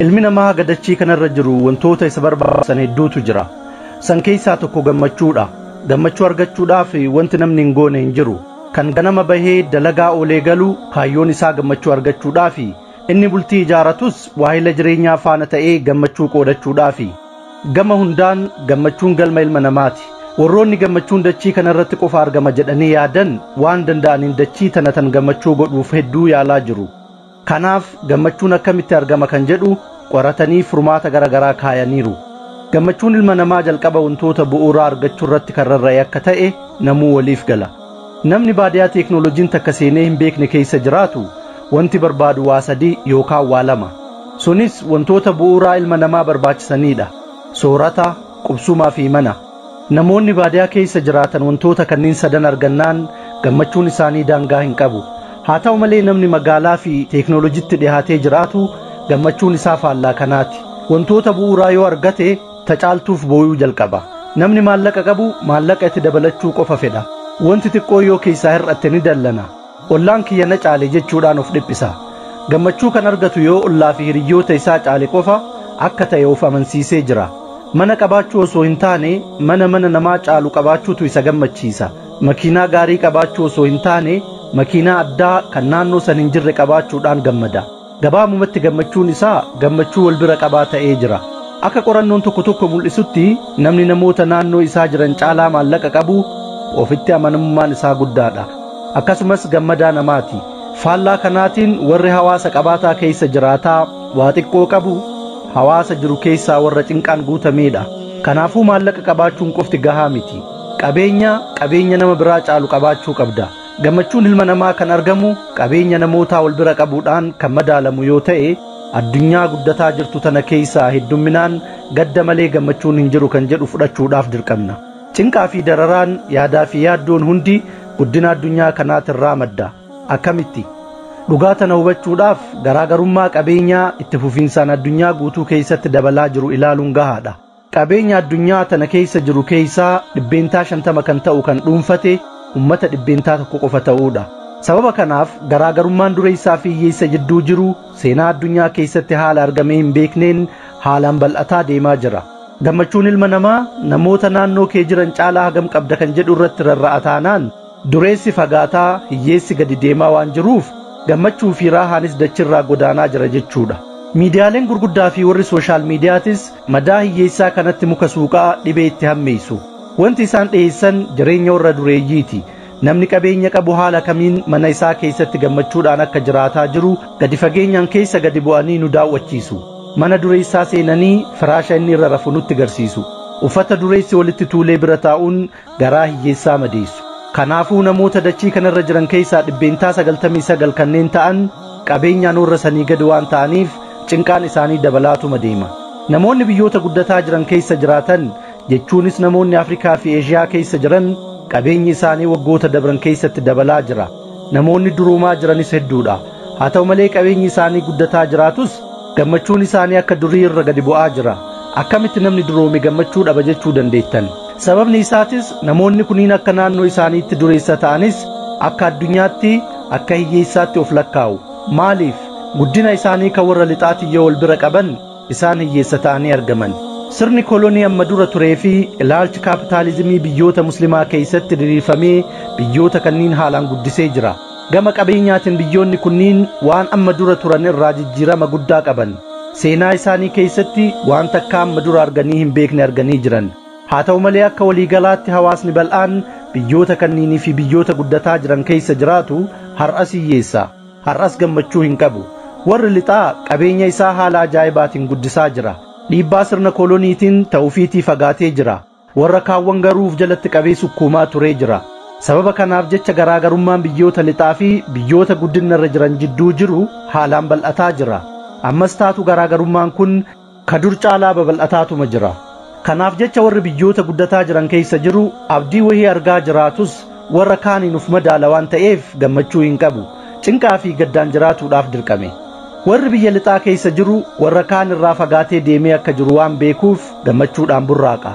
Ilmi namaa haga dachii kanarra jiru wantoota isa barbaachisan hedduutu jira. San keessaa tokko gammachuudha. Gammachuu argachuudhaaf wanti namni hin goone hin jiru. Kan ganama bahee dalagaa oolee galu kaayyoon isaa gammachuu argachuudhaafi. Inni bultii ijaaratus waahila jireenyaa faana ta'ee gammachuu qoodachuudhaafi. Gama hundaan gammachuun galma ilma namaati. Warroonni gammachuun dachii kanarratti qofa argama jedhanii yaadan waan danda'aniin dachii tana tan gammachuu godhuuf hedduu yaalaa jiru. Kanaaf gammachuun akkamitti argama kan jedhu qoratanii furmaata gara garaa kaayaniiru. Gammachuun ilma namaa jalqaba wantoota bu'uuraa argachuu irratti kan rarra'e akka ta'e namuu waliif gala. Namni baadiyaa teeknooloojiin takka seenee hin beekne keessa jiraatu wanti barbaadu waa sadii yookaan waa lama. Sunis wantoota bu'uuraa ilma namaa barbaachisanidha. Soorata, qubsumaa fi mana. Namoonni baadiyaa keessa jiraatan wantoota kanneen sadan argannaan gammachuun isaanii daangaa hin qabu. Haa ta'u malee namni magaalaa fi teeknooloojiitti dhihaatee jiraatu gammachuun isaa faallaa kanaati. Wantoota bu'uuraa yoo argate tacaaltuuf booyuu jalqaba. Namni maallaqa qabu maallaqa itti dabalachuu qofa fedha. Wanti xiqqoo yoo keessaa hir'atte ni dallana. Ollaan kiyya na caale jechuudhaan of dhiphisa. Gammachuu kan argatu yoo ollaa fi hiriyyoota isaa caale qofa akka ta'e of amansiisee jira. Mana qabaachuu osoo hin taane mana mana namaa caalu qabaachuutu isa gammachiisa. Makiinaa gaarii qabaachuu osoo hin taane makiinaa addaa kan naannoo san hin jirre qabaachuudhaan gammada. Gabaabumatti gammachuun isaa gammachuu wal bira qabaa ta'ee jira. Akka qorannoon tokko tokko mul'isutti namni namoota naannoo isaa jiran caalaa maallaqa qabu ofitti amanamummaan isaa guddaadha. Akkasumas gammadaa namaati. Faallaa kanaatiin warri hawaasa qabaataa keessa jiraataa waa xiqqoo qabu hawaasa jiru keessaa warra cinqaan guutameedha. Kanaafuu maallaqa qabaachuun qofti gahaa miti. Qabeenya qabeenya nama biraa caalu qabaachuu qabda. Gammachuun ilma namaa kan argamu qabeenya namootaa wal bira qabuudhaan kan madaalamu yoo ta'e addunyaa guddataa jirtu tana keessaa heddumminaan gadda malee gammachuun hin jiru kan jedhu fudhachuudhaaf dirqamna. Cinqaa fi dararaan yaadaa fi yaaddoon hundi guddina addunyaa kanaatirraa madda. Akkamitti? Dhugaa tana hubachuudhaaf garaagarummaa qabeenyaa itti fufiinsaan addunyaa guutuu keessatti dabalaa jiru ilaaluun gahaadha. Qabeenya addunyaa tana keessa jiru keessaa 50% kan ta'u kan dhuunfate ummata 1% qofa ta'uudha. Sababa kanaaf garaagarummaan dureessaa fi hiyyeessa jidduu jiru seenaa addunyaa keessatti haala argamee hin beekneen haalaan bal'ataa deemaa jira. Gammachuun ilma namaa namoota naannoo kee jiran caalaa hagam qabda kan jedhu irratti rarra'a taanaan dureessi fagaataa hiyyeessi gadi deemaa waan jiruuf gammachuu fi raahaanis dachirraa godaanaa jira jechuudha. Miidiyaaleen gurguddaa fi warri sooshaal miidiyaatis madaa hiyyeessaa kanatti muka suuqaa dhibee itti hammeessu. Wanti isaan dhiyeessan jireenya warra dureeyyiiti. Namni qabeenya qabu haala kamiin mana isaa keessatti gammachuudhaan akka jiraataa jiru gadi fageenyaan keessa gadi bu'anii nu daawwachiisu. Mana dureessaa seenanii firaasha inni irra rafu nutti garsiisu. Uffata dureessi walitti tuulee bira taa'uun garaa hiyyeessaa madeessu. Kanaafuu namoota dachii kanarra jiran keessaa 99% kanneen ta'an qabeenyaan warra sanii gadi waan ta'aniif cinqaan isaanii dabalaatuma deema. Namoonni biyyoota guddataa jiran keessa jiraatan jechuunis namoonni Afrikaa fi Eeshiyaa keessa jiran qabeenyi isaanii waggoota dabran keessatti dabalaa jira. Namoonni duroomaa jiranis hedduudha. Haa ta'u malee qabeenyi isaanii guddataa jiraatus gammachuun isaanii akka durii irra gadi bu'aa jira. Akkamitti namni duroome gammachuu dhaba jechuu dandeettan? Sababni isaatis namoonni kunniin akka naannoo isaaniitti dureessa ta'anis akka addunyaatti akka hiyyeessaatti of lakkaa'u. Maaliif? Guddina isaanii kan warra lixaatiin yoo wal bira qaban isaan hiyyeessa ta'anii argaman. Sirni kolonii amma dura turee fi ilaalchi kaapitaalizimii biyyoota muslimaa keessatti diriirfamee biyyoota kanniin haalaan guddisee jira. Gama qabeenyaatiin biyyoonni kunniin waan amma dura turan irraa jijjiirama guddaa qaban. Seenaa isaanii keessatti waan takka amma dura arganii hin beekne arganii jiran. Haa ta'u malee akka waliigalaatti hawaasni bal'aan biyyoota kanniinii fi biyyoota guddataa jiran keessa jiraatu har'as hiyyeessa. Har'as gammachuu hin qabu. Warri lixaa qabeenya isaa haala ajaa'ibaatiin guddisaa jira. Dhiibbaa sirna koloniitiin ta'uufiitii fagaatee jira. Warra kaawwan garuuf jalatti qabee sukkuumaa turee jira. Sababa kanaaf jecha garaagarummaan biyyoota lixaa fi biyyoota guddinarra jiran jidduu jiru haalaan bal'ataa jira. Ammas taatu garaagarummaan kun ka dur caalaa babal'ataatuma jira. Kanaaf jecha warri biyyoota guddataa jiran keessa jiru abdii wayii argaa jiraatus warra kaaniin uf madaala waan ta'eef gammachuu hin qabu. Cinqaa fi gaddaan jiraatuudhaaf dirqame. Warri biyya lixaa keessa jiru warra kaan irraa fagaatee deemee akka jiru waan beekuuf gammachuudhaan burraaqa.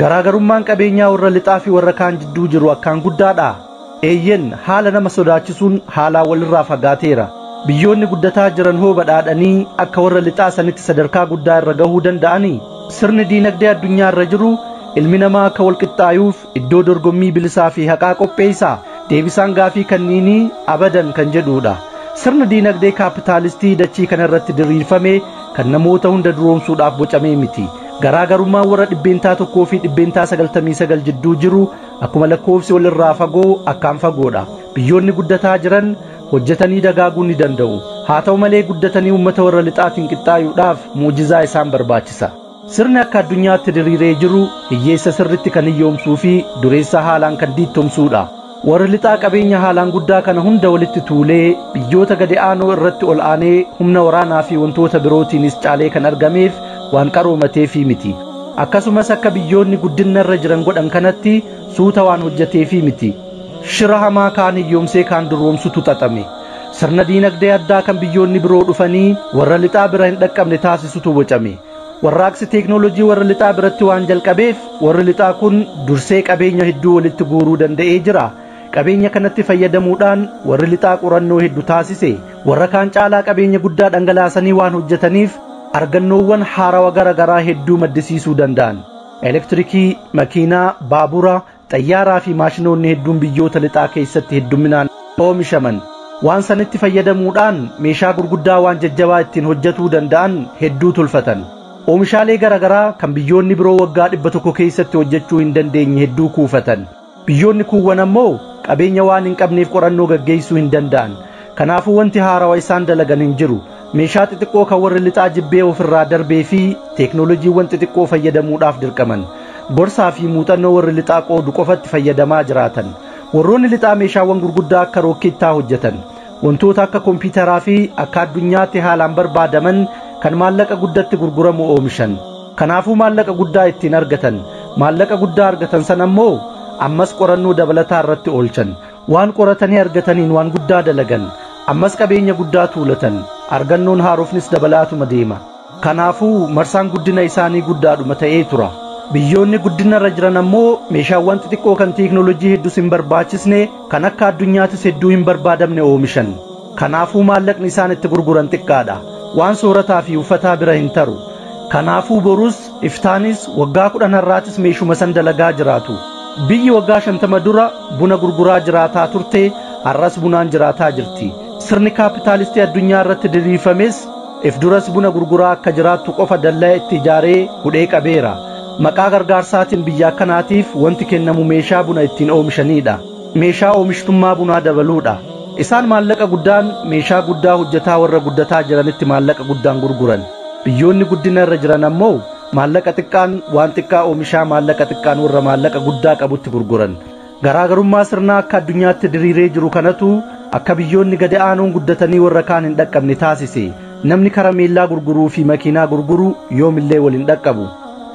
Garaagarummaan qabeenyaa warra lixaa fi warra kaan jidduu jiru akkaan guddaadha. Eeyyen haala nama sodaachisuun haalaan walirraa fagaateera. Biyyoonni guddataa jiran hoo badhaadhanii akka warra lixaa sanitti sadarkaa guddaa irra gahuu danda'anii? Sirni diinagdee addunyaa irra jiru ilmi namaa akka walqixxaayuuf iddoo dorgommii bilisaa fi haqaa qopheessa. Deebisaan gaafii kanniinii abadan kan jedhudha. Sirni diinagdee kaapitaalistii dachii kana irratti diriirfame kan namoota hunda duroomsuudhaaf bocamee miti. Garaagarummaan warra 1% fi 99% jidduu jiru akkuma lakkoofsi walirraa fagoo akkaan fagoodha. Biyyoonni guddataa jiran hojjetanii dagaaguu ni danda'u. Haa ta'u malee guddatanii uummata warra lixaatiin qixxaayuudhaaf muujizaa isaan barbaachisa. Sirni akka addunyaatti diriiree jiru hiyyeessa sirritti kan hiyyoomsuu fi dureessa haalaan kan diittomsuudha. Warri lixaa qabeenya haalaan guddaa kana hunda walitti tuulee biyyoota gadi aanoo irratti ol aanee humna waraanaa fi wantoota birootiinis caalee kan argameef waan qaroomateefii miti. Akkasumas akka biyyoonni guddina irra jiran godhan kanatti suuta waan hojjeteefii miti. Shira hamaa kaan hiyyoomsee kaan duroomsutu xaxame. Sirna diinagdee addaa kan biyyoonni biroo dhufanii warra lixaa bira hin dhaqqabne taasisutu bocame. Warraaqsi teeknoolojii warra lixaa biratti waan jalqabeef warri lixaa kun dursee qabeenya hedduu walitti guuruu danda'ee jira. Qabeenya kanatti fayyadamuudhaan warri lixaa qorannoo hedduu taasise. Warra kaan caalaa qabeenya guddaa dhangalaasanii waan hojjetaniif argannoowwan haarawa gara garaa hedduu maddisiisuu danda'an. Elektirikii, makiinaa, baabura, xayyaaraa fi maashinoonni hedduun biyyoota lixaa keessatti hedduminaan oomishaman. Waan sanitti fayyadamuudhaan meeshaa gurguddaa waan jajjabaa ittiin hojjetuu danda'an hedduu tolfatan. Oomishaalee gara garaa kan biyyoonni biroo waggaa 100 keessatti hojjechuu hin dandeenye hedduu kuufatan. Biyyoonni kuuwwan ammoo qabeenya waan hin qabneef qorannoo gaggeessuu hin danda'an. Kanaafuu wanti haarawa isaan dalagan hin jiru. Meeshaa xixiqqoo kan warri lixaa jibbee ofirraa darbee fi teeknooloojiiwwan xixiqqoo fayyadamuudhaaf dirqaman. Gorsaa fi muuxannoo warri lixaa qoodu qofatti fayyadamaa jiraatan. Warroonni lixaa meeshaawwan gurguddaa akka rookkeettaa hojjetan. Wantoota akka kompiitaraa fi akka addunyaatti haalaan barbaadaman kan maallaqa guddatti gurguramu oomishan. Kanaafuu maallaqa guddaa ittiin argatan. Maallaqa guddaa argatan sana ammoo ammas qorannoo dabalataa irratti oolchan. Waan qoratanii argataniin waan guddaa dalagan. Ammas qabeenya guddaa tuulatan. Argannoon haarofnis dabalaatuma deema. Kanaafuu marsaan guddina isaanii guddaadhuma ta'ee tura. Biyyoonni guddina irra jiran ammoo meeshaawwan xixiqqoo kan teeknoolojii hedduus hin barbaachisne kan akka addunyaattis hedduu hin barbaadamne oomishan. Kanaafuu maallaqni isaan itti gurguran xiqqaadha. Waan soorataa fi uffataa bira hin taru. Kanaafuu borus iftaanis waggaa 10 har'aatis meeshuma san dalagaa jiraatu. Biyyi waggaa 50 dura buna gurguraa jiraataa turte har'as bunaan jiraataa jirti. Sirni kaapitaalistii addunyaa irratti diriirfames if duras buna gurguraa akka jiraattu qofa dallaa itti ijaaree hudhee qabeera. Maqaa gargaarsaatiin biyya akkanaatiif wanti kennamu meeshaa buna ittiin oomishanidha. Meeshaa oomishtummaa bunaa dabaluudha. Isaan maallaqa guddaan meeshaa guddaa hojjetaa warra guddataa jiranitti maallaqa guddaan gurguran. Biyyoonni guddina irra jiran ammoo maallaqa xiqqaan waan xiqqaa oomishaa maallaqa xiqqaan warra maallaqa guddaa qabutti gurguran. Garaagarummaa sirnaa akka addunyaatti diriiree jiru kanatu akka biyyoonni gadi aanoon guddatanii warra kaan hin dhaqqabne taasise. Namni karameellaa gurguruu fi makiinaa gurguru yoomillee wal hin dhaqqabu.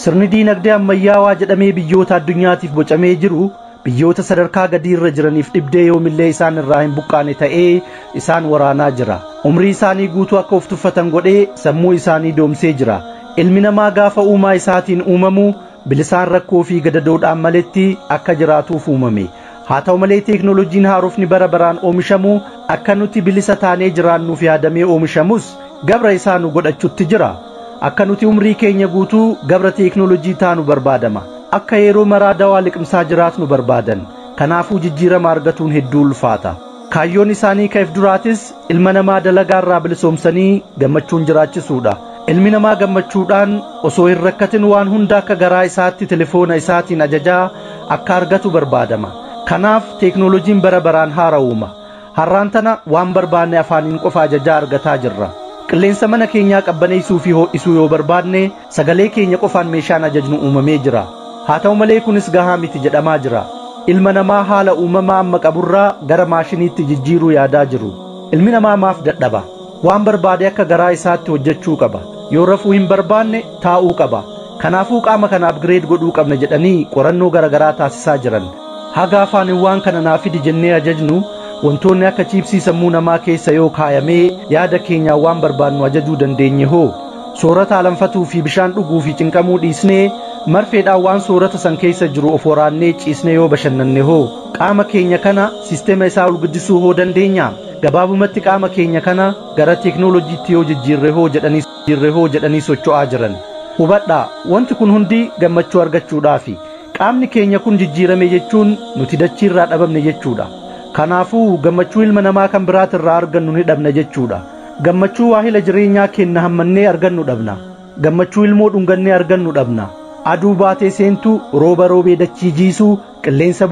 Sirni diinagdee ammayyaawaa jedhamee biyyoota addunyaatiif bocamee jiru biyyoota sadarkaa gadii irra jiraniif dhibdee yoomillee isaan irraa hin buqqaane ta'ee isaan waraanaa jira. Umrii isaanii guutuu akka of tuffatan godhee sammuu isaanii doomsee jira. Ilmi namaa gaafa uumaa isaatiin uumamu bilisaan rakkoo fi gadadoodhaan maletti akka jiraatuuf uumame. Haa ta'u malee teeknooloojiin haarofni bara baraan oomishamu akka nuti bilisa taanee jiraannuuf yaadamee oomishamus gabra isaa nu godhachuutti jira. Akka nuti umrii keenya guutuu gabra teeknooloojii taanu barbaadama. Akka yeroo maraa dawaa liqimsaa jiraatnu barbaadan. Kanaafuu jijjiirama argatuun hedduu ulfaata. Kaayyoon isaanii ka'eef duraatis ilma namaa dalagaa irraa bilisoomsanii gammachuun jiraachisuudha. Ilmi namaa gammachuudhaan osoo hin rakkatin waan hunda akka garaa isaatti telefoona isaatiin ajajaa akka argatu barbaadama. Kanaaf teeknooloojiin bara baraan haara'uuma. Har'aan tana waan barbaanne afaaniin qofa ajajaa argataa jirra. Qilleensa mana keenyaa qabbaneessuu fi ho'isuu yoo barbaadne sagalee keenya qofaan meeshaan ajajnu uumamee jira. Haa ta'u malee kunis gahaa miti jedhamaa jira. Ilma namaa haala uumamaa amma qaburraa gara maashiniitti jijjiiruu yaadaa jiru. Ilmi namaa maaf dadhaba? Waan barbaade akka garaa isaatti hojjechuu qaba. Yoo rafuu hin barbaanne taa'uu qaba. Kanaafuu qaama kana upgrade godhuu qabna jedhanii qorannoo gara garaa taasisaa jiran. Haga afaaniin waan kana naa fidi jennee ajajnu wantoonni akka chiipsii sammuu namaa keessa yoo kaayamee yaada keenyaan waan barbaannu ajajuu dandeenye hoo soorata alanfatuu fi bishaan dhuguu fi cinqamuu dhiisnee marfeedhaan waan soorata san keessa jiru of waraannee ciisnee yoo bashannanne hoo qaama keenya kana sisteema isaa ol guddisuu hoo dandeenya. Gabaabumatti qaama keenya kana gara teeknooloojiitti yoo jijjiirre hoo jedhanii socho'aa jiran. Hubadhaa, wanti kun hundi gammachuu argachuudhaafi. Qaamni keenya kun jijjiirame jechuun nuti dachiirraa dhabamne jechuudha. Kanaafuu gammachuu ilma namaa kan biraatirraa argannu ni dhabna jechuudha. Gammachuu waahila jireenyaa kenna hammannee argannu dhabna. Gammachuu ilmoo dhungannee argannu dhabna. Aduu baatee seentu, rooba roobee dachii jiisuu, qilleensa